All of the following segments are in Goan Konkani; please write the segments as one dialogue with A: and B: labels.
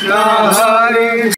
A: कृष्ण हरी।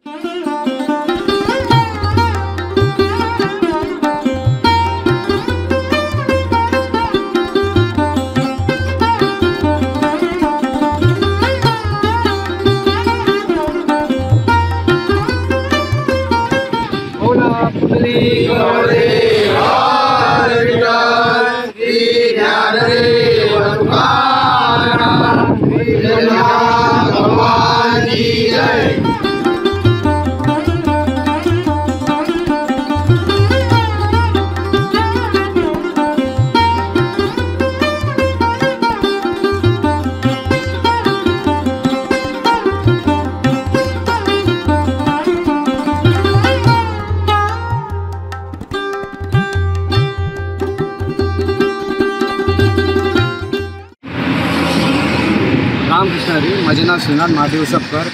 B: रामकृष्ण हरी। म्हजें नांव श्रीनाथ महादेव सपकर।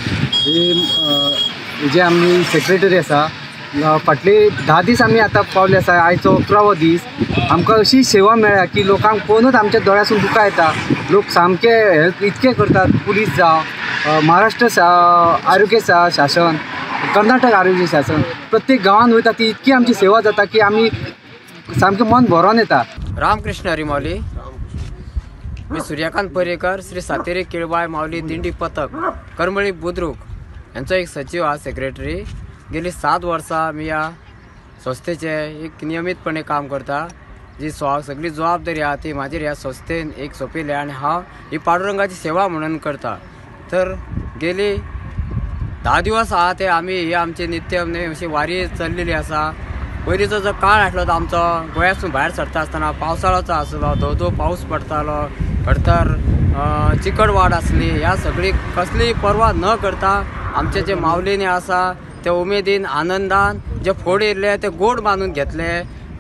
B: हे जे आमी सेक्रेटरी आसा, फाटले 10 दीस आमी आतां पावले आसा। आयचो 11वो दीस। आमकां अशी सेवा मेळ्ळ्या की लोकांक पळोवनूच आमच्या दोळ्यासून दुकां येता। लोक सामके हेल्प इतके करतात, पुलीस जावं, महाराष्ट्र आरोग्य शासन, कर्नाटक आरोग्य शासन, प्रत्येक गांवांत वयता ती इतकी आमची सेवा जाता की आमी सामकें मन भरोन येता।
C: रामकृष्ण हरी माऊली। मी सूर्यकांत पर्येकर, श्री सातेरी केळबाय माऊली दिंडी पथक करमळी बुद्रुक यांचो एक सचिव आहा, सेक्रेटरी। गेली 7 वर्सां मी ह्या संस्थेचे एक नियमितपणे काम करता। जी सगळी जबाबदारी आहा ती म्हाजेर ह्या संस्थेन एक सोंपिल्ली आनी हांव ही पांडुरंगाची सेवा म्हणून करता। तर गेली 10 दिवस आहा ते आमी ही आमची नित्य अशी वारी चल्लेली आसा। पयलींचो जो काळ आसलो तो आमचो गोंयासून भायर सरता आसतना पावसाळोचो आसलो, धो धो पावस पडटालो, खडतर चिकट वाड आसली। ह्या सगळी कसली पर्वा न करता आमचे जे माऊलींनी आसा ते उमेदीन आनंदान जे फोड येयल्ले ते गोड बांदून घेतले।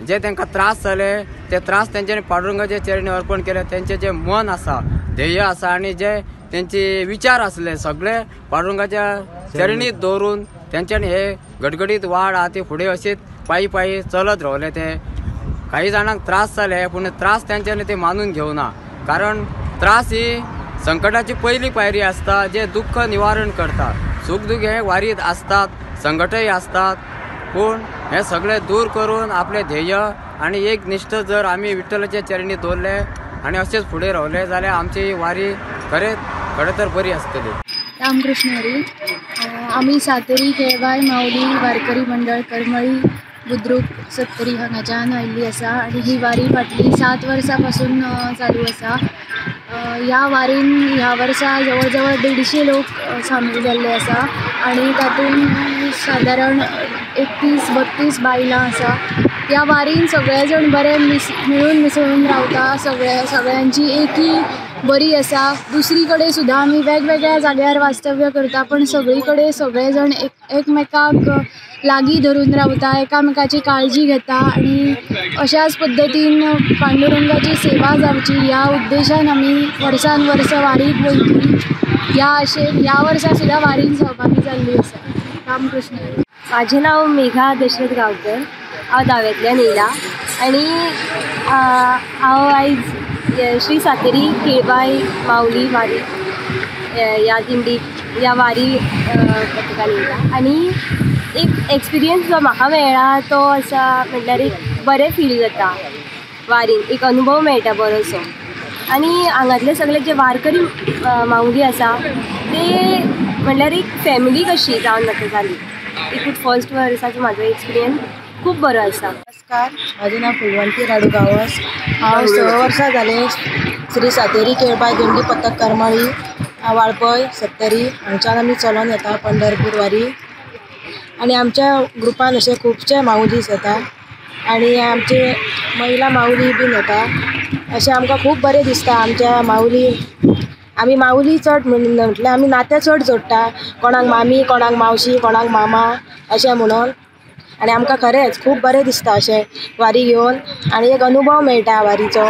C: जे तांकां त्रास जाले ते त्रास तेंच्यांनी पांडुरंगाचे चरणी अर्पण केले। तेंचे जे मन आसा, ध्येय आसा आनी जे तेंचे विचार आसले सगळे पांडुरंगाच्या चरणी दवरून तेंच्यांनी हे गडगडीत वाड आहा ती फुडें अशीच पायी पायी चलत रावले। ते काही जाणांक त्रास जाले पूण त्रास तेंच्यांनी ते मानून घेवना, कारण त्रास ही संकटाची पयली पायरी आसता, जे दुःख निवारण करता। सुख दुःख हे वारीत आसतात, संकटय आसतात, पूण हे सगळे दूर करून आपले ध्येय आनी एक निश्ठ जर आमी विठ्ठलाच्या चरणी दवरले आनी अशेंच फुडें रावले जाल्यार आमची वारी खरें खरें तर बरी आसतली।
D: रामकृष्ण हरी। आमी सातेरी केळबाय माऊली वारकरी मंडळ करमळी बुद्रुक सत्तरी हांगाच्यान आयिल्ली आसा आनी ही वारी फाटली 7 वर्सां पासून चालू आसा। ह्या वारीन ह्या वर्सा जवळ जवळ 150 लोक सामील जाल्ले आसा आनी तातूंत सादारण 31-32 बायलां आसा। ह्या वारीन सगळे जाण बरे मेळून मिसळून रावता, सगळ्यांची एकी बरी आसा। दुसरी कडेन सुद्दां आमी वेगवेगळ्या जाग्यार वास्तव्य करता, पण सगळी कडेन सगळे जाण एकमेकाक लागीं धरून रावता, एकामेकाची काळजी घेता आनी अशाच पद्दतीन पांडुरंगाची सेवा जावची ह्या उद्देशान आमी वर्सान वर्स वारीक वयतली ह्या आशेन ह्या वर्सा सुद्दां वारीन सहभागी जाल्ली आसा। रामकृष्ण।
E: माझे नाव मेघा दशरथ गांवकर। हांव दाव्यांतल्यान येयला आनी हांव आयज श्री सातेरी केळबाय माऊली वारी ह्या दिंडी ह्या वारी पथकान येयला आनी एक एक्सपिरियन्स जो म्हाका मेळ्ळा तो आसा म्हटल्यार एक बरें फील जाता वारीन, एक अनुभव मेळटा बरोसो। आनी हांगातले सगळे जे वारकरी माऊली आसा ते म्हटल्यार एक फॅमिली कशी जावन आतां जाली। एकूच फर्स्ट वर्साचो म्हाजो एक्सपिरियन्स खूब बरो आसा।
F: नमस्कार, म्हाजें नांव फुलवंती राडू गांवस। हांव 6 वर्सां जालें श्री सातेरी केळबाय दिंडी पथक करमळी वाळपय सत्तरी हांगच्यान आमी चलोन येता पंढरपूर वारी। आनी आमच्या ग्रुपान अशे खुबशे माऊलीस येता आनी आमचे महिला माऊली बीन येता। अशें आमकां खूब बरें दिसता। आमच्या माऊली आमी माऊली चड म्हटल्यार आमी नातें चड जोडटा, कोणाक मामी, कोणाक मावशी, कोणाक मामा अशें म्हणून। आनी आमकां खरेंच खूब बरें दिसता अशें वारी घेवन आनी एक अनुभव मेळटा वारीचो।